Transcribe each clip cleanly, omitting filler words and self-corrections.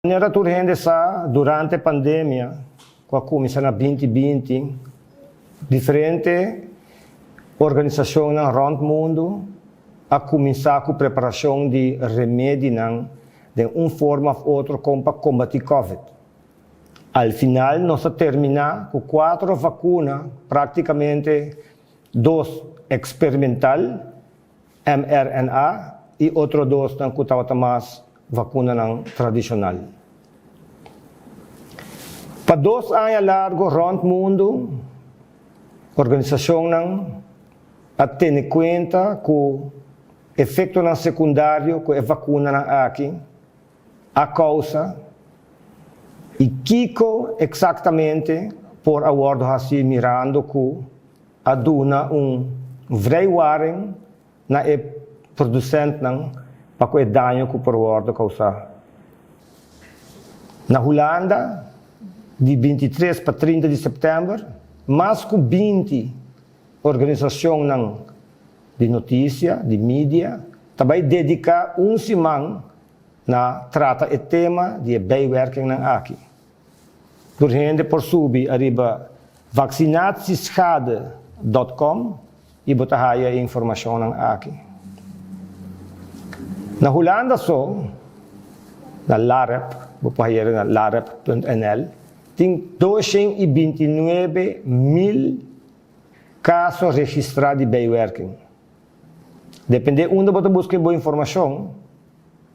Manera tur hende sa, durante pandemia ku a kuminsá na 2020, diferente organisashonnan rònt mundu a kuminsá ku preparashon di remedinan den un forma òf otro kon pa kombatí Covid. Al final nos a terminá ku kuatro vakuna, práktikamente dos eksperimental, mRNA, i otro dosnan ku tabata mas vakunanan tradishonal. Pa 2 aña largu rònt mundu, organisashonnan a tene kuenta ku efektonan sekundario ku e vakunanan aki a kousa i kiko eksaktamente por a wòrdu hasi mirando ku a duna un vrijwaring na e produsentenan pa ku e daño ku por wòrdu kousá. Na Hulanda, di 23 pa 30 di sèptèmber, mas ku 20 organisashonnan di notisia, di media, tambe dediká un siman na trata e tema di bijwerkingen aki. Tur hende por subi ariba vaccinatieschade.com i bo ta haya informashon aki. Na Hulanda so, na Lareb, bo por na lareb.nl, tin 229 mil kaso registrá di bijwerking. Dependé unda bo buska bo informashon,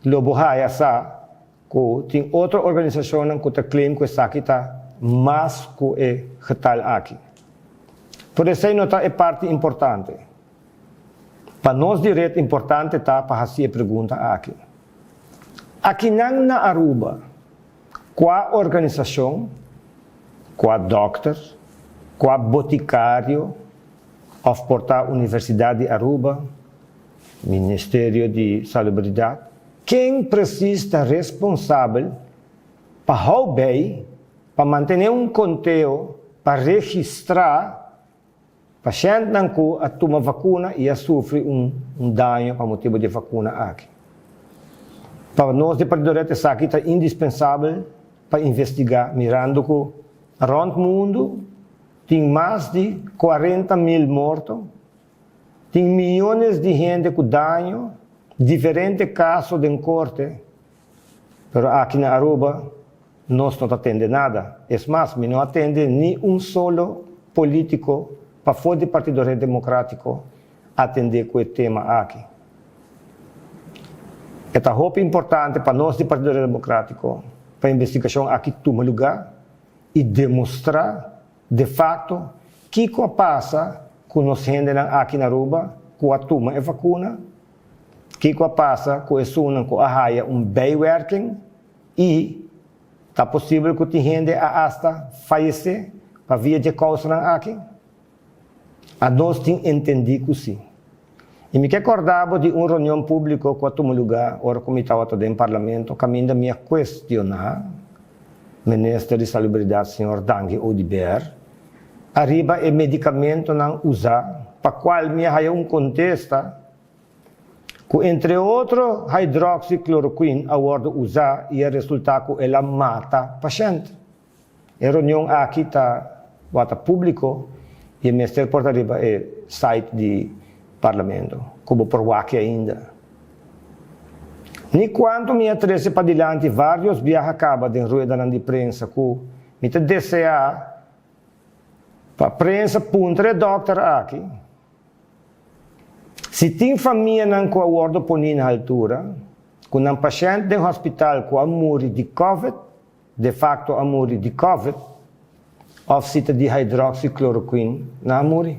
lo bo haya sa ku tin otro organisashon ku ta claim ku esaki ta mas ku e getal aki. Por esei no ta e parti importante. Pa nos di Red importante ta pa hasi e pregunta aki. Aki na Aruba, kua organisashon, kua dòkter, kua botikario, òf por ta Universidat di Aruba, Ministerio di Salubridat, ken presis ta responsabel pa hou bij, pa mantené un konteo, pa registrá pashèntnan ku a tuma vakuna i a sufri un daño pa motibu di vakuna aki? Pa nos di Partido Red esaki ta indispensabel pa investigá, mirando ku rònt mundu tin mas di 40 mil morto, tin miónes di hende ku daño, diferente kaso den korte, pero aki na Aruba nos no ta tende nada. Es mas, mi no a tende ni un solo polítiko pafó di Partido Red Demokrátiko atendé ku e tema aki. Ta hopi importante pa nos di Partido Red Demokrátiko pa e investigashon aki tuma lugá i demostrá de facto kiko a pasa ku nos hendenan aki na Aruba ku a tuma e vakuna, kiko a pasa ku esunnan ku a haya un bijwerking i ta posibel ku tin hende a hasta fayesé pa via di e kousanan aki? Nos tin entendí ku si. I mi ke kòrda bo di un reunion públiko ku a tuma lugá ora ku mi tabata den parlamento, kaminda mi a kuestioná minister di Salubridat, señor Dangui Oduber, ariba e medikamentonan usá, pa kual mi a haya un kontesta ku entre otro hydroxychloroquine a wòrdu usá i a resultá ku el a mata pashènt. E reunion aki tabata públiko i minister por riba e site di parlamento, ku bo por wak ainda. Ni kuantu mi a trese padilanti vários biaha kaba den ruedanan di prensa ku mi ta deseá pa prensa puntra e dòkter aki si tin famianan ku a wòrdu poní na altura, ku nan pashènt den hospital ku a muri di COVID, de facto a muri di COVID, òf si ta di hydroxychloroquine nan a muri.